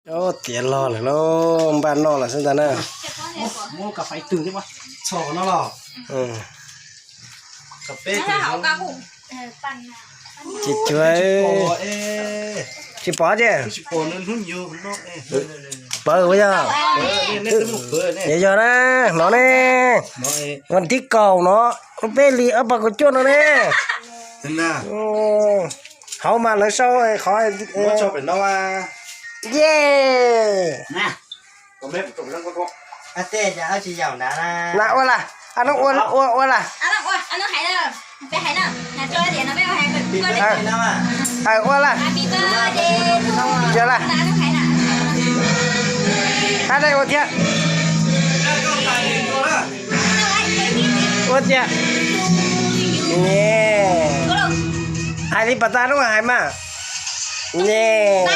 Tiav log lawm lauj, npaj noj lawm xwb ntag na. Tsis cuag, tsis pom ces pawv ua yog, yog yog na, hnov ne. Vas thib kaum no, lub peb hlis ob phav kaum cuaj no ne. Hauv mas lawv sau qhov ye. Na ua las, a nub ua ua ua las. Ua las, yog las, hab dai ua thiab. Ua tiag. Hais li pas tas nub hais mas. Ne,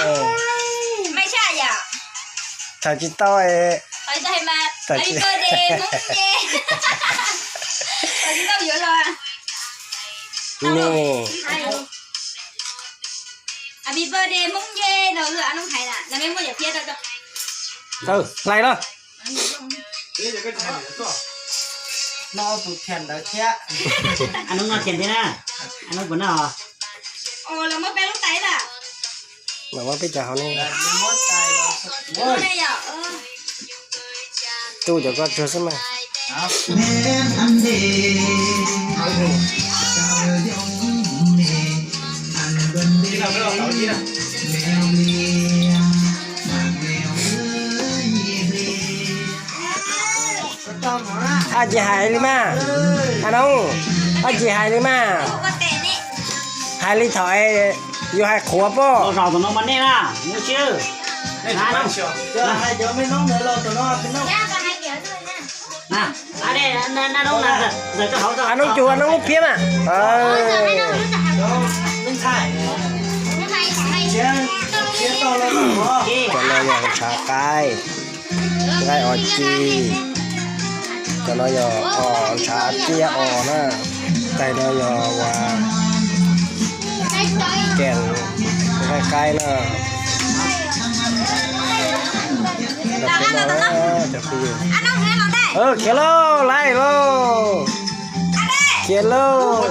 thaum tsis tau, thaum tsis, ne, hlais los. Noj tus thiam ntawd thiab. A nub noj thiam thiab na. A nub puas noj? Los muab peb cov hauv ne. Tsuj cov koj tsuag xwb mas. Koj tsis hais li mas, a nub, koj tsis hais li mas. Hais li thaum yus hais qhuav pob. A nub cug a nub lub phiab mas. Cov no yog ntshav qaib, nqaij os ci. Cov no yog os ntshav tiab os na. Tais no yog ua kees nqaij qaib na. Khiav lauj, laiv lauj. Khiav lauj.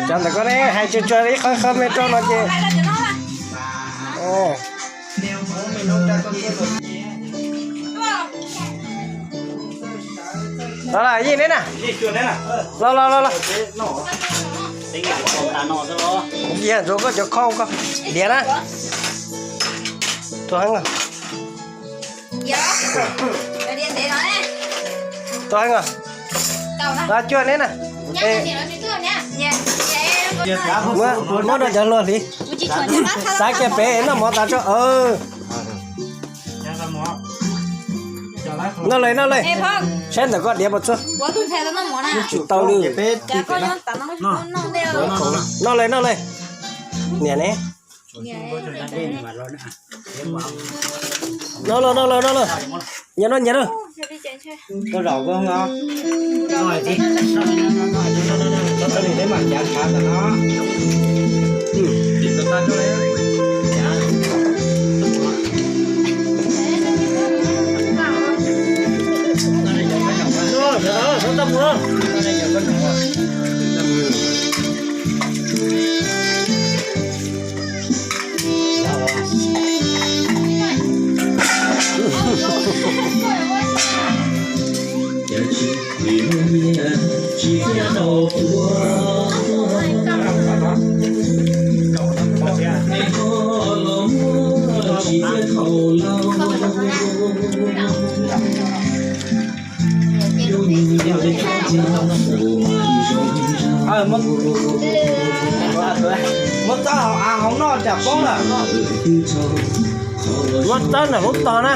Cov ntawm koj ne, hais tsuag tsuag ib qho qho me rau no ces. Los los yij neb na. Los los los los. Yij ntxuav koj cov khau koj diav na. Tuaj heev. Tuaj heev. Los cuag neb na. Muab rau cov hluas hliv. Xav kiag pem noj mov tas tso. Noj le noj le. Saib ntawm koj diav puas txog. Tsis tau li. Noj le noj le. Niam ne. Noj le noj le noj le. Nyias noj nyias noj. Muab txawb ntawm lub tog na.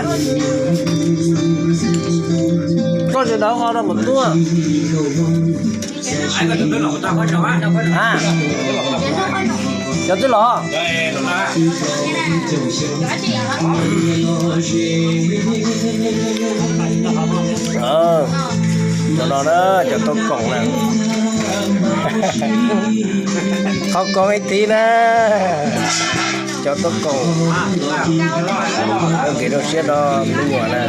Koj tsis dawv qhov rau mus tuaj. Cov twb los. Cov no na, cov tuaj koom na. Qhov koom ib tib na. Cov tuaj koom. Kev zoo siab rau me nyuam na.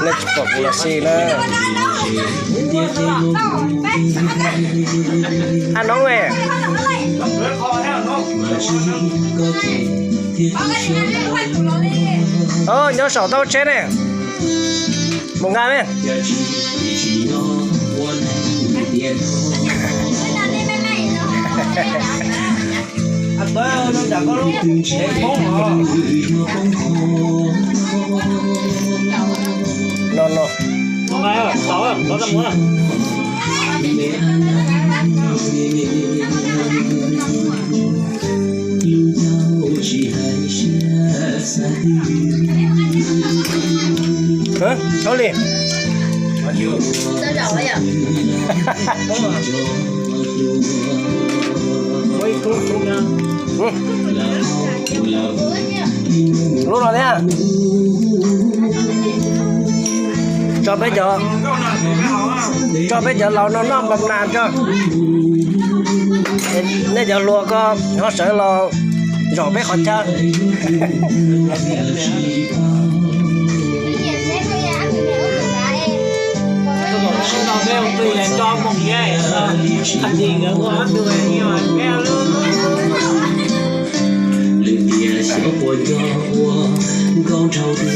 Nej tsis pom kuv los xij na. A no, nyob saum tau tsheb ne. Mus nqa me. No no. Hab, thaub li. Lub no thiab. Tso peb cov, tso peb cov laus no noj npas nas tso. Nej cov hluas ko ho sawv los zaum peb qhov chaw. Lwm tiam xyov puas nco ua nkauj nraug dua.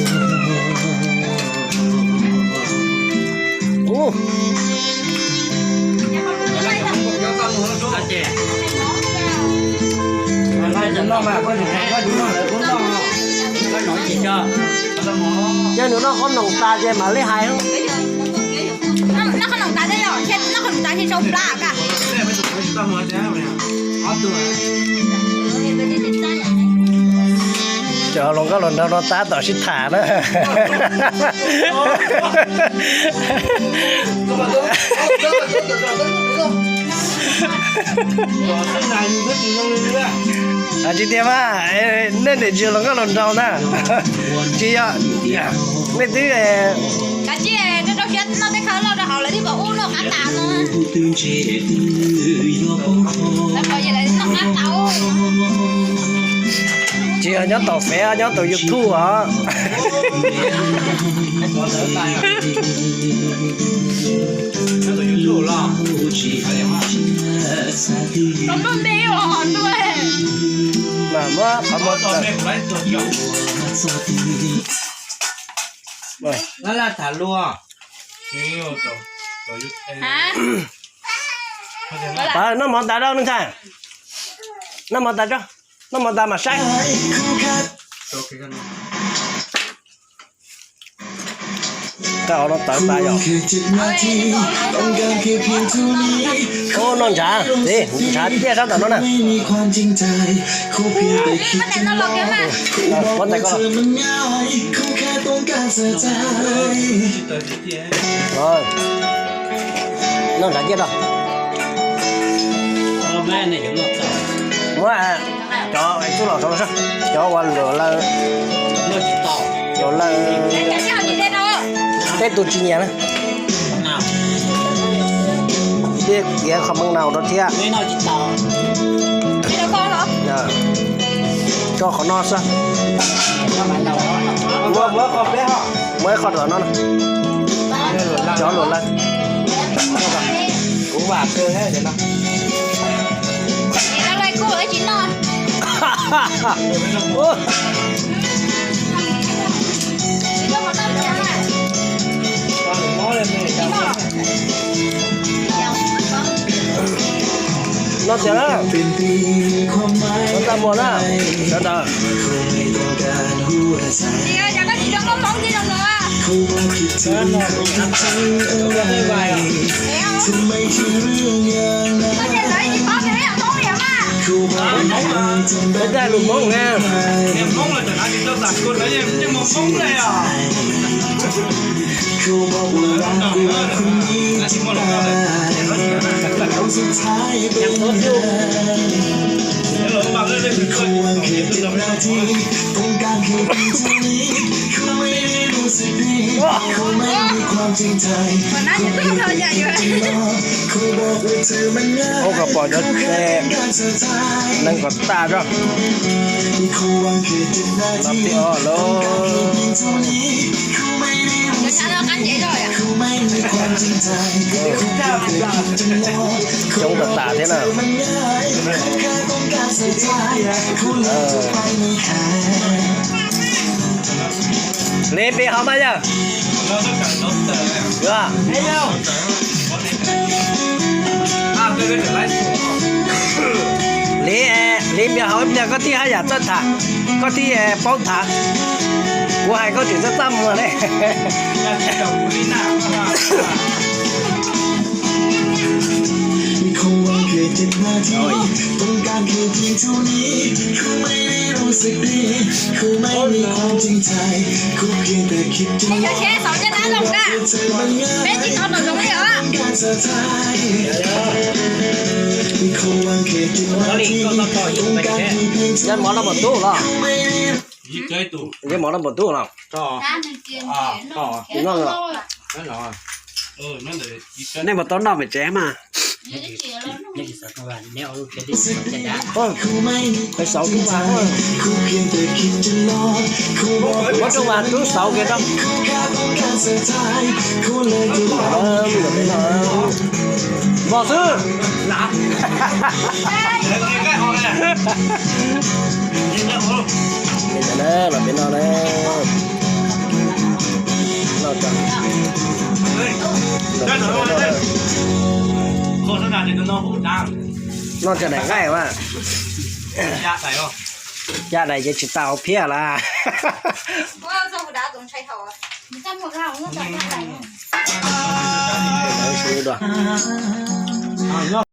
Yog nws noj qhob noom tas ces mam li hais. Cov hluas nkauj hluas nraug no tab tom sib tham na. Tsis tiag mas, nej niam tsis yog hluas nkauj hluas nraug na. Tsis yog, nej twb Tsis yog nyob tom Fev, nyob tom YouTube os. Muab qhov muag tawm. Noj mov tas rau, noj mov tas, noj mov tas mam saib. Tawv tas yom. Noj ntshav, ntshav tiaj sab tom no na. Noj ntshav ciaj rau. Muab cov tub los saud, cov uas luam lawm, luam lawm, tej tus tsis nyiam na. Thiab kiav qhov meej nau rau thiab. Tso qhov no xwb. Muab ib qho tom no, cov luam lawm. No tiag na, no tas muag na, sawv daws. Peb hais lus Hmoob na. Ua kom pom cov neeg kom tas zog. Los pib os lauj. Coob tas tas thiab na. Li peb hov mas yog. Li, li npias hov ib pliag koj thiaj haj yam txawj tham, koj thiaj paub tham. Kuv hais koj tseem txaj txaj muag ne. Nyob mov no puas tub los? Nyob mov no puas tub los? Nej puas tau noj pem tsev mas? Peb xauv rub vas, muab rub vas rub xauv kiag rau. Vos xwb. Los pem no na. Noj cov daim nqaij mas. Ya daim ces tsis tas hauv phiaj lawm.